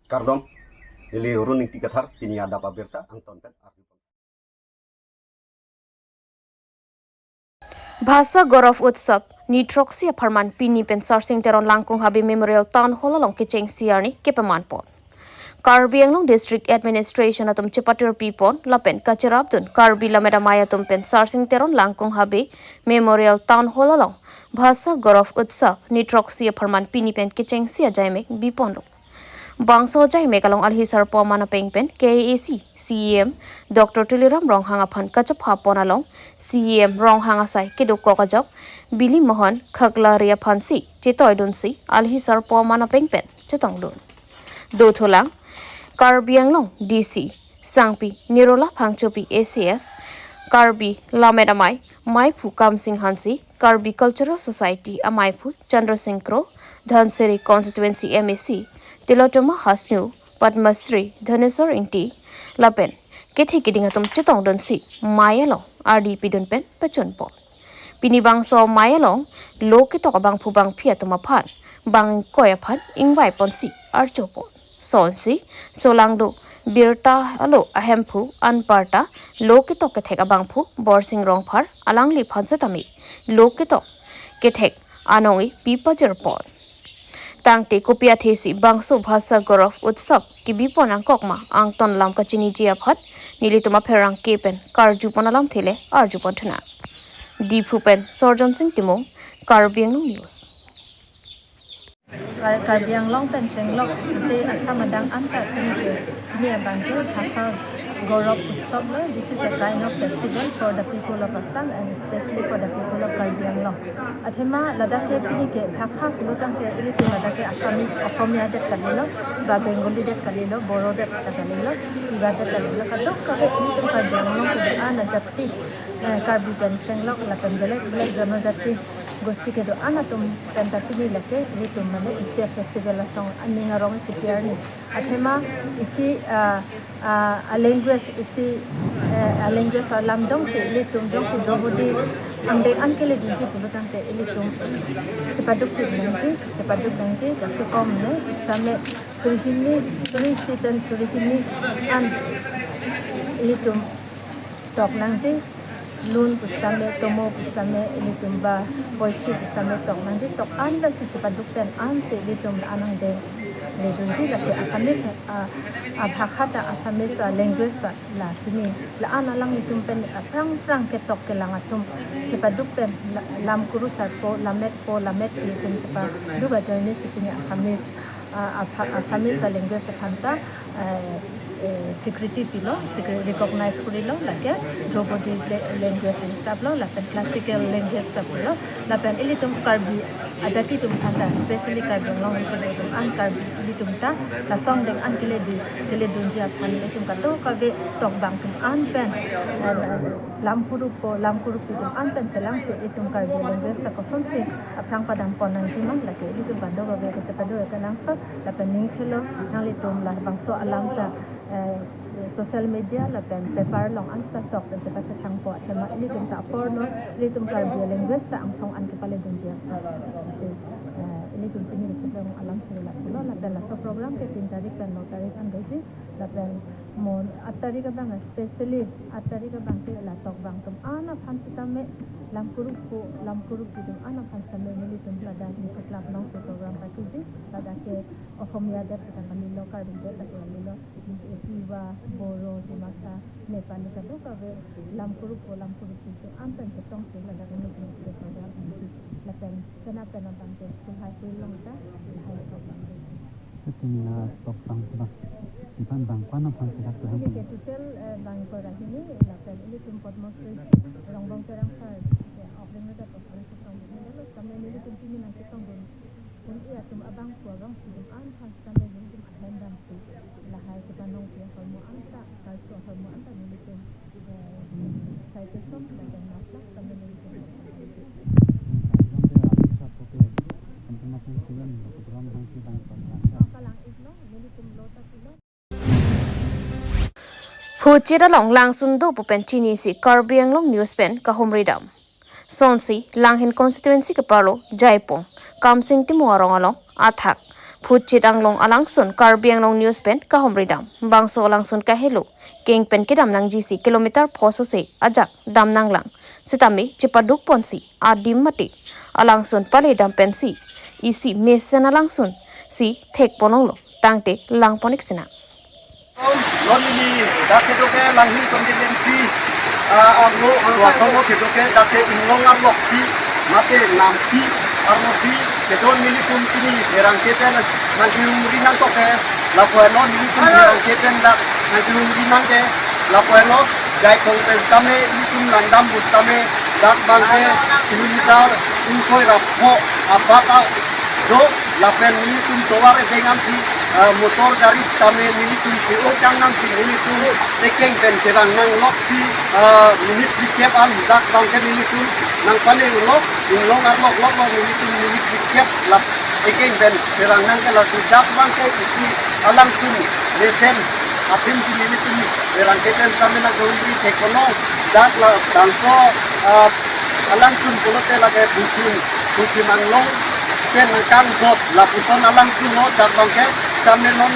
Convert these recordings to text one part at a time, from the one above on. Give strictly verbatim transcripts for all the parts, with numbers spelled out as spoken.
Kardom, neli Run Ingti Kathar, pini adap abirta angton pen arju. Bhasa Gaurav Utsav nithroksi apharman pini pen Sarsing Teron Langkung Habe Memorial Town Hall along kechengsi arni kepaman pon. Karbi Anglong District Administration atum chepatir pipon lapen kachirapdun Karbi Lammet Amei atum pen Sarsing Teron Langkung Habe Memorial Town Hall along Bhasa Gaurav Utsav nithroksi apharman pini pen kechengsi ajaimek biponlo. Bangso ajaimek along alhi sarpo aman apeng pen K A A C C E M Doctor Tuliram Ronghang aphan kachepha pon along C E M Ronghang asai kedokok ajok Bili Mohan Khaklari aphansi chetoidunsi alhi sarpo aman apeng pen chetongdun. Dothulang Karbi Anglong D C Sangpi Nirola Phangchopi A C S, Karbi Lammet Amei Meiphu Kamsing Hanse, Karbi Cultural Society Ameiphu Chandra Singh Kro, Dhansiri Constituency M A C Tilottama Hasnu, Padma Shri Dhaneswar Ingti lapen kethe keding atum chetongdunsi mei along ardi pidun pen pachun pon. Pini bangso mei along lo ketok abangphu bangphi atum aphan bang ingkoi aphan ingvai ponsi archo pon. Sonsi solangdo birta alo ahemphu anparta lo ketok kethek abangphu Borsing Rongphar alangliphan setame lo ketok kethek anong-e pipajir pon. Tangte kopi athesi bangso Bhasa Gaurav Utsav kebipon angkok ma angton lam kachiniji aphan nelitum apherangke pen karju pon alamthe le arju pon thunang. Diphu pen Sorjon Sing Timung, Karbi Anglong News. Kar-, Karbi Anglong pen chenglok te Assam adang anta pini ke, pini abang ke Bhasa Gaurav Utsav lo. This is a kind of festival for the people of Assam and especially for the people of Karbi Anglong. Athema ladak ke pini ke bhakha pulo tangte ilitum ladak ke Assamese, Asomia det kalilo, ba Bengali det kalilo, Boro det kalilo, Tiwa det kalilo. Kadokave ilitum Karbi Anglong kedo-an ajati, eh, Karbi pen chenglok lapen belek belek jonojati gosti kedo-an atum pen ta pini lake ilitum mane isi festival asong aning arong chipiar ni. Athema isi, ah, ah, a language isi, eh, a language alam jongsi ilitum jongsi Draupadi angdeng an keledunji pulo tangte ilitum chepaduk nangji, chepaduk nangji, kake kom ne, sitame suri hini, suri isi pen suri hini an ilitum tok nangji, lun pusitame, tomo pusitame, ilitum ba poetry pusitame tok nangji, tok an lasi chepaduk pen ansi ilitum la-an angdeng ledunji, lasi Assamese, ah, ah, bhakha ta Assamese, ah, language ta la pini la-an alanglitum pen, ah, aphrang aphrang ketok kelang atum chepaduk pen la-, lam kurusarpo, lammetpo, lammetpi atum chepaduk ajoine si pini Assamese, ah, apha-, Assamese, ah, language aphan ta, eh, eh, security pilo, security recognize kurilo, lake Draupadi la-, language hisap lo, lapen classical language ta pulo, lapen ilitum Karbi ajati atum aphan ta, especially Karbi Anglong atum an Karbi ilitum ta, lasong deng an keledi, keledunji aphan ilitum kadokave tokbang atum an pen, eh, lam kuruppo, lam kuruppi atum an pen chelangsi ilitum Karbi language ta kosonsi aphrang padam pon nangji ma, lake ilitum kadokave kachepado kenangsot, lapen ning thelo nanglitum labangso alam ta, eh, social media lapen paper along an ta tok pen chepachethangpo, athema ilitum ta apor no, ilitum Karbi language ta angsong an kepaledunji aphan. Eh, ilitum pini kecheprang alam sila pulo, lapen laso program ke tin tarik pen no tarik an doji, lapen mo aat tarik abang, especially aat tarik abang ke la tokbang atum an aphan sitame, lam kuruppo, lam kuruppi atum an aphan sitame nelitum ladak Niphu Club alongsi program patiji, ladak ke Asomia det ta kalilo, Karbi det ta kalilo, Tiwa, Boro, Dimasa, Nepali kadokave lam kuruppo, lam kuruppi atum an pen chetongsi ladak nelitum program patiji. Lapen penap penap abang ke school high school along ta, school high school abang ke. Pini la tokbang abang, iphan bang ko-an aphan si hak tuhan. Pini ke total, eh, bang ingkoi ra hini, lapen ilitum Padma Shri Rongbong Terang sir ke opening note of Arisa Song Medal, kami nelitum pini nangchetongdun un-e atum abangphu abangphi atum an aphan sitame nelitum ahem damsi lahai kepanongpi ahormu an ta, kalso ahormu an ta nelitum, eh, sai kesom lapen maplak kami nelitum. Oh, kalang-iklo, nelitum lo ta pulo. Phuchit along langsun do pu pen chinisi Karbi Anglong News pen kahumri dam. Sonsi Langhin constituency keparlo Jaipong Kamsing Timung arong along athak Phutchit Anglong alangsun Karbi Anglong News pen kahumri dam. Bangso alangsun kahelo keng pen kedam nangji si kilometer pho sose ajak dam nanglang. Sitame chepaduk ponsi adim mate alangsun pale dam pensi isi mesen alangsun si thek ponlonglo, tangte lang pon-ik sinang. Non neli dak kedo ke Langhin constituency, ah, arlo, arlo atomo kedo ke dak ke Inglong arlo si, mate Nampi arlo si, kedo nelitum pini pherangke pen nangkehumri nangkok ke, lapu-anlo nelitum pherangke pen dak nangkehumri nang ke, lapu-anlo Jaipong pen tame nelitum langdam bus tame, dak bangke kilometer ingkoi ra pho apat a do, lapen nelitum tovar edeng ansi, ah, motor gari tame nelitum si-o kang nangsi nelitum ekeng pen kerang nanglok si, ah, minute phlikep an dak bangke nelitum nangpale-ulo, Inglong arlo lok lo nelitum minute phlikep lap ekeng pen kerang nang ke, lasi dak bangke isi alangsun mesen adim si nelitum pherangke pen tame nangkehumri thek ponlo, dak la bangso, ah, alangsun pulote lake Pusim, Pusim Anglong pen nangkangbot lapuson alangsunlo, dak bangke tame non,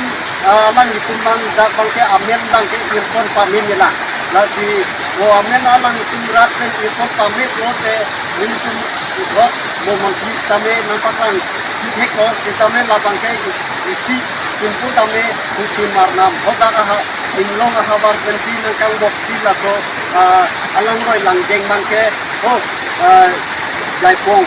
ah, alanglitum bang dak bangke amen bangke irpon pame-et lang. Lasi mo amen alanglitum rat pen irpon pame-et lote nelitum uthot mo montri tame nangpaklang theklo, sitame labangke isi simple tame Pusim Arnam hadak aha Inglong ahavar pen si nangkangbot si laso, ah, alangroi langjeng bangke, oh, ah, Jaipong,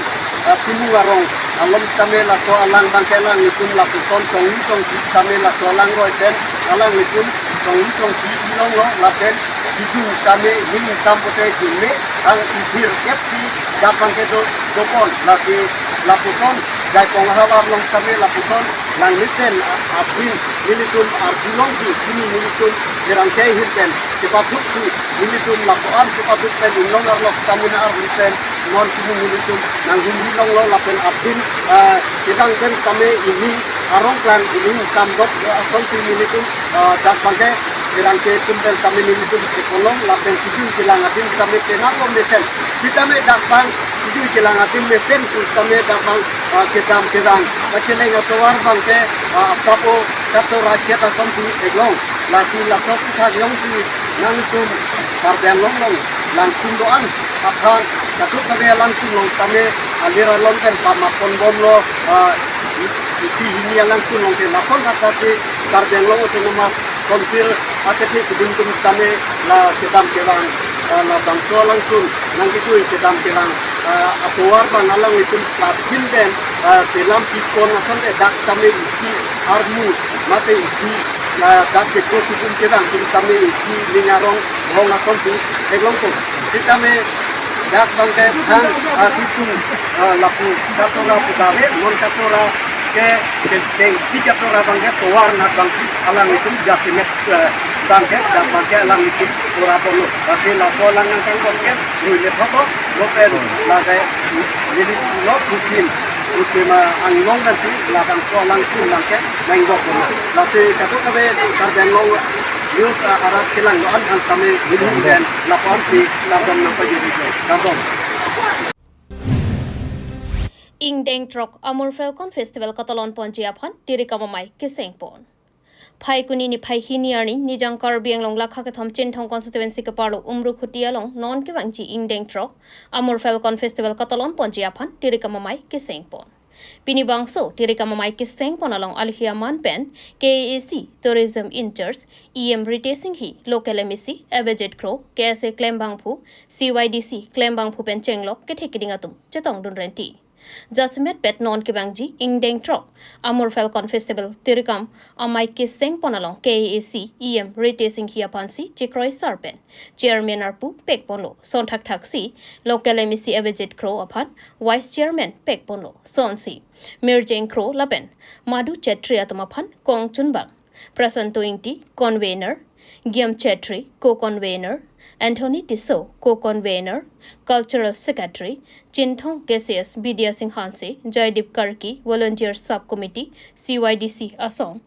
ah, Timung arong along tame laso alang bangke alanglitum lapuson tongni tongsi tame laso alangroi pen alanglitum tongni tongsi ilonglo, lapen kijun tame ning tam pote junme ang ithir kep si dak bangke do, dopon, lasi lapuson Jaipong ahavar along tame lapuson langmesen a-, adim nelitum arjulongsi pini nelitum pherangke ahin pen chepaduk si nelitum lapu-an chepaduk pen Inglong arlo tame na arlo pen non pini nelitum nanghumri longlo, lapen adim, ah, kedang pen tame ili arong klang ili tam dok, ah, asonsi nelitum, ah, dak bangke pherangke atum pen tame nelitum chekolong, lapen kijun kelang adim tame penang lo mesen. Sitame dak bang kijun kelang adim mesen si tame dak bang, ah, kedam kedang, ah, cheleng atovar bangke, ah, asapo katora chet asonsi theklong. Lasi laso puthak jongsi nangtum Karbi Anglong along langsun do-an aphan kadokave alangsun along tame alir along pen pama ponbomlo, ah, isi hini alangsun along ke lason kata si Karbi Anglong Autonomous Council akethe keding atum tame la kedam kevang, ah, labangso alangsun nangkejui kedam kevang, ah, atovar bang alanglitum kapil den, ah, kelam pipon asonte dak tame isi armu mate isi, ah, dak kekro sukum kedam atum tame isi ning arong bong asonsi theklongpo. Sitame dak bangke thang, ah, situng, ah, lapu katora pu dave, non katora ke, ke, ke, si katora bangke tovar nat bangsi alanglitum jasemet, eh, bangke, dak bangke alanglitum pura ponlo. Lasi laso alang nangkangbot ke, lui le thotlo, lo pen, lake, neli lo Pusim, Pusim, ah, Anglong bangsi, labangso alangsun bangke, nangbot ponlo. Lasi kadokave Karbi Anglong News, ah, arat kelang do-an aphan tame, neli pen, lapu-ansi, kardom nangpajirlo, kardom. Ingdeng throk Amur Falcon Festival katalon ponji aphan tirikam amei keseng pon. Phaikuni niphai hini arni Nijang Karbi Anglong lakha kethom Chinthong constituency keparlo Umrukhuti along non kevangji ingdeng throk Amur Falcon Festival katalon ponji aphan tirikam amei keseng pon. Pini bangso tirikam amei keseng pon along alohi aman pen K A A C Tourism in-charge E M Ritesh Enghi, local M A C Abhijit Kro, K S A klembangphu, C Y D C klembangphu pen chenglok kethe keding atum chetongdun renti. Jasemet pet non kevangji ingdeng throk Amur Falcon Festival tirikam amei keseng pon along K A A C E M Ritesh Enghi aphansi chekroi sar pen Chairman arpu pek ponlo. Son thakthak si local M A C Abhijit Kro aphan Vice Chairman pek ponlo. Sonsi Mirjeng Kro lapen Madhu Chetri atum aphan kongchunbang Prasanto Ingti, convener, Giam Chetri, co-convener, Anthony Tisso, co-convener, Cultural Secretary, Chinthong K C S Bidya Singh Hanse, Joydeep Karki, Volunteer Sub Committee, C Y D C asong,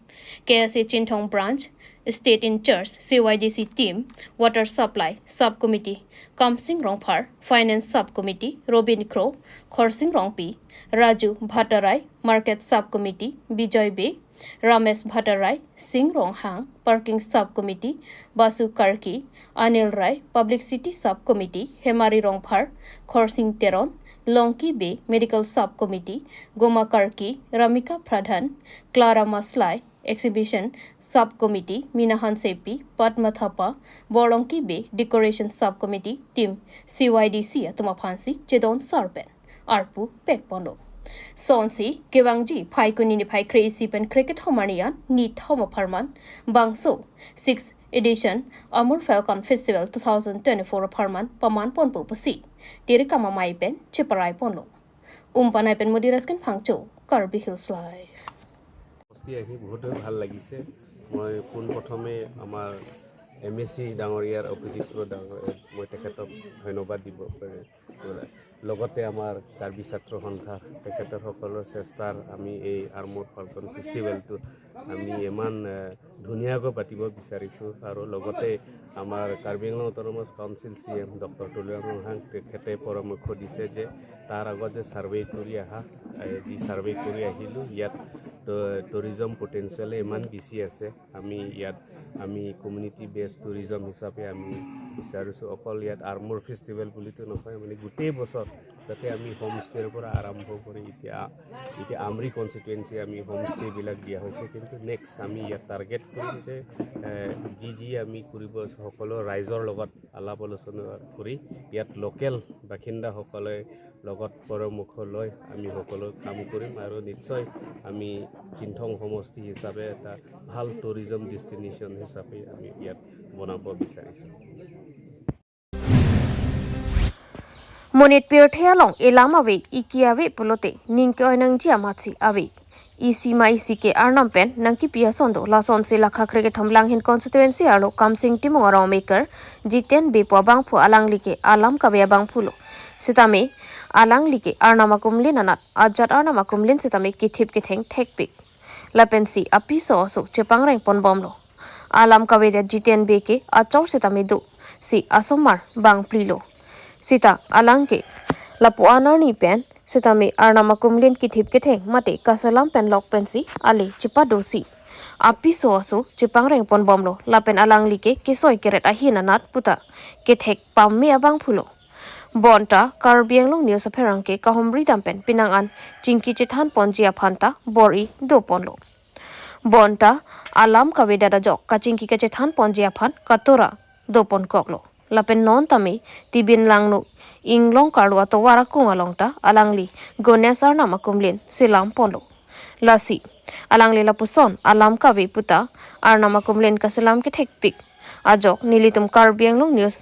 K S A Chinthong Branch, State in charge C Y D C team, Water Supply Sub Committee Kamsing Rongphar, Finance Sub Committee Robin Kro, Khorsing Rongpi, Raju Bhattarai, Market Sub Committee Bijoy Bey, Ramesh Bhattarai, Sing Ronghang, Parking Sub Committee Basu Karki, Anil Rai, Publicity Sub Committee Hemari Rongphar, Khorsing Teron, Longki Bey, Medical Sub Committee Goma Karki, Ramika Pradhan, Clara Maslai, Exhibition Sub Committee Mina Hansepi, Padma Thapa, Borlongki Bey, Decoration Sub Committee team C Y D C atum aphansi chedon sar pen arpu pekponlo. Sonsi kevangji Phaikuni niphai kre-isi pen cricket homarni an nithom apharman bangso sixth edition Amur Falcon Festival two thousand twenty-four apharman paman ponpo pusi tirikam amei pen cheparai ponlo. Umpanai pen Modi Raskin Phangcho, Karbi Hills Live. উপস্থিত আহি বহুতেই ভাল লাগিছে। মই পোনপ্ৰথমে আমাৰ M A চি ডাঙৰীয়াৰ অভিজিত কৃষ্ণ ডাঙৰীয়াক মই তেখেতক ধন্যবাদ দিব লগতে আমাৰ কাৰ্বি ছাত্ৰ সন্থা তেখেতসকলৰ চেষ্টাৰ আমি এই আৰ্মড ফাল্কন ফেষ্টিভেলটো আমি ইমান এ, ধুনীয়াকৈ পাতিব বিচাৰিছোঁ আৰু লগতে আমাৰ Karbi Anglong autonomous council C M doctor Tuliram Ronghang তেখেতে পৰামৰ্শ দিছে যে তাৰ আগত যে ছাৰ্ভে কৰি অহা এ, যি ছাৰ্ভে কৰি আহিলোঁ ইয়াত টুৰিজম পটেঞ্চিয়েল ইমান বেছি আছে। আমি ইয়াত আমি কমিউনিটি বেছড টুৰিজম হিচাপে আমি বিচাৰিছোঁ অকল ইয়াত আৰ্মড ফেষ্টিভেল বুলিতো নহয়, মানে গোটেই বছৰ যাতে আমি হোমষ্টেৰ পৰা আৰম্ভ কৰি এতিয়া এতিয়া আমৰি কনষ্টিটুৱেঞ্চি আমি হোমষ্টেবিলাক দিয়া হৈছে, কিন্তু নেক্সট আমি ইয়াত টাৰ্গেট কৰিম যে এ, যি যি আমি কৰিব সকলো ৰাইজৰ লগত আলাপ আলোচনা কৰি ইয়াত লোকেল বাসিন্দাসকলে লগত পৰামৰ্শ লৈ আমি সকলো কাম কৰিম আৰু নিশ্চয় আমি চিনথং সমষ্টি হিচাপে এটা ভাল টুৰিজম ডেষ্টিনেশ্যন হিচাপে আমি ইয়াত বনাব বিচাৰিছোঁ। Monit pirthe along elam ave, iki ave pulote ning ke-oi nangji amatsi ave. Isi ma isi ke arnam pen nangkipi ason do. Lasonsi lakha krekethom Langhin constituency arlo Kamsing Timung arong maker Jiten Bey pu abangphu alangli ke alam kave abangphu lo. Sitame alangli ke arnam akumlin anat ajat arnam akumlin sitame kethip ketheng thekpik. Lapensi apiso aso chepangreng ponbomlo. Alam kavedet Jiten Bey ke achor sitame do si asomar bangpli lo. Sita alang ke lapu-an arni pen sitame arnam akumlin kethip ketheng mate kaselam pen lok pensi ale chepado si apiso aso chepangreng ponbomlo. Lapen alangli ke kesoi keret ahin anat puta kethek pamme abangphu lo. Bonta Karbi Anglong News apherangke kahumri dam pen penang an chingki chethan ponji aphan ta bor-i do ponlo. Bonta alam kavedet ajok kachingki kachethan ponji aphan katura do ponkoklo. Lapen non tame Tibin Langno Inglong Karlu atovar akung along ta alangli Ganesh arnam akumlin selam ponlo. Lasi alangli lapuson alam kave puta arnam akumlin kaselam kethekpik ajok nelitum Karbi Anglong News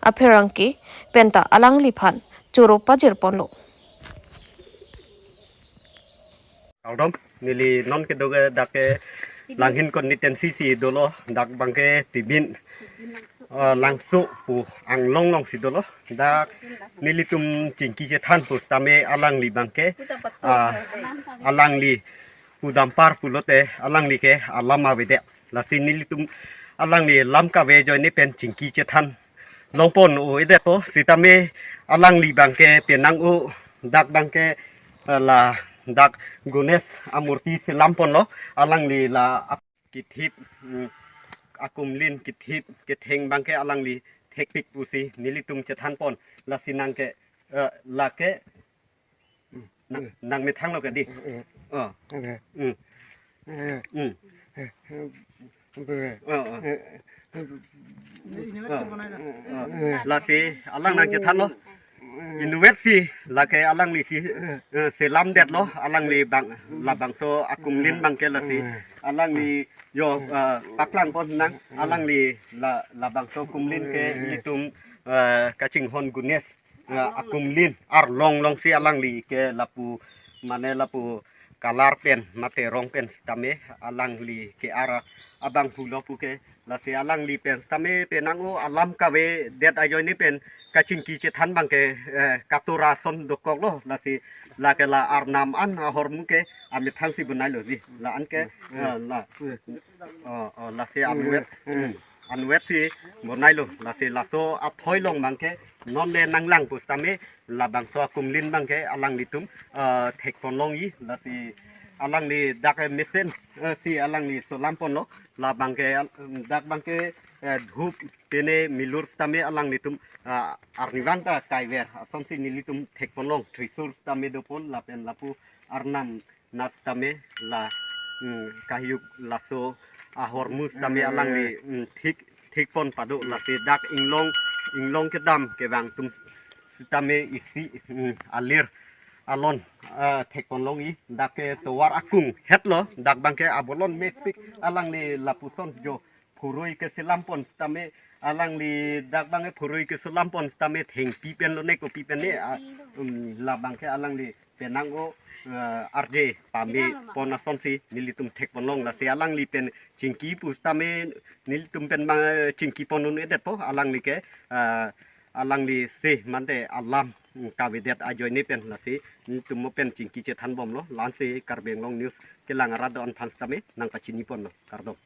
apherangke penta alangliphan choro pajir ponlo. Kardom, neli non kedo ke dak ke Langhin constituency si dolo, dak abangke Tibin ah, Langso pu Anglong along si dolo. Dak nelitum chingki chethan pu sitame alangli abangke ah, alangli pu dampar pulote alangli ke alam avedet. Lasi nelitum alangli lam kave ajoine pen chingki chethan longpon-o-edet po, sitame alangli abangke penang-o dak abangke eh, la dak Ganesh amurti selam ponlo, alangli la ap- kethip mm, akumlin kethip ketheng abangke alangli thekpik pusi nelitum chethan pon. Lasi nangke eh, lake nang, nang methang lo kadi. Oh. Mm. Mm. Oh, oh. Oh, oh. Lasi alang nangchethan lo. Inutvet si lake alangli si eh, selamdet lo, alangli abang labangso akumlin abangke lasi alangli yo eh, paklang pon nang alangli la labangso akumlin ke ilitum eh, kachinghon Ganesh eh, akumlin arlong along si alangli ke lapu mane lapu color pen mate rong pen sitame alangli ke-ar abangphu lo pu ke. Lasi alangli pen sitame penang-o alam kavedet ajoine pen kachingki chethan abangke eh, katura ason dokok lo. Lasi Lake la Arnam an ahormu ke amethang si bonailo di. La an ke, eh, la. Oh, oh, lasi anvet, hmm, anvet si bonailo. Lasi laso athoi along abangke non le nanglang pusitame labangso akumlin abangke alanglitum, eh, thekponlongji. Lasi alangli dak mesen, eh, si alangli solamponlo. Labangke al-, dak abangke, eh, dhup pene milur sitame alanglitum, ah, arnivang ta kaiver asonsi nelitum thekponlong. Trisur sitame dopon lapen lapu Arnam nat sitame la, mm, kahiuk laso ahormu sitame alangli, mm, thik, thikpon pado. Lasi dak inglong, inglong kedam kevang atum sitame isi, mm, alir alon, ah, thekponlongji. Dak ke tovar akung hetlo, dak abangke abolon mepik alangli lapuson jo phurui keselampon sitame alangli dak abangke phurui keselampon sitame thengpi penlo ne kopi pen ne, ah, um, labangke alangli penang o, eh, arje pame pon asonsi nelitum thekponlong. Lasi alangli pen chingki pusitame nelitum pen abang, eh, chingkipon un-edetpo. Alangli ke, eh, alangli si mante alam, mm, kavedet ajoine pen. Lasi nelitum mo pen chingki chethanbomlo. La-ansi Karbi Anglong News kelang arat do-an aphan sitame nangpachiniponlo. Kardom.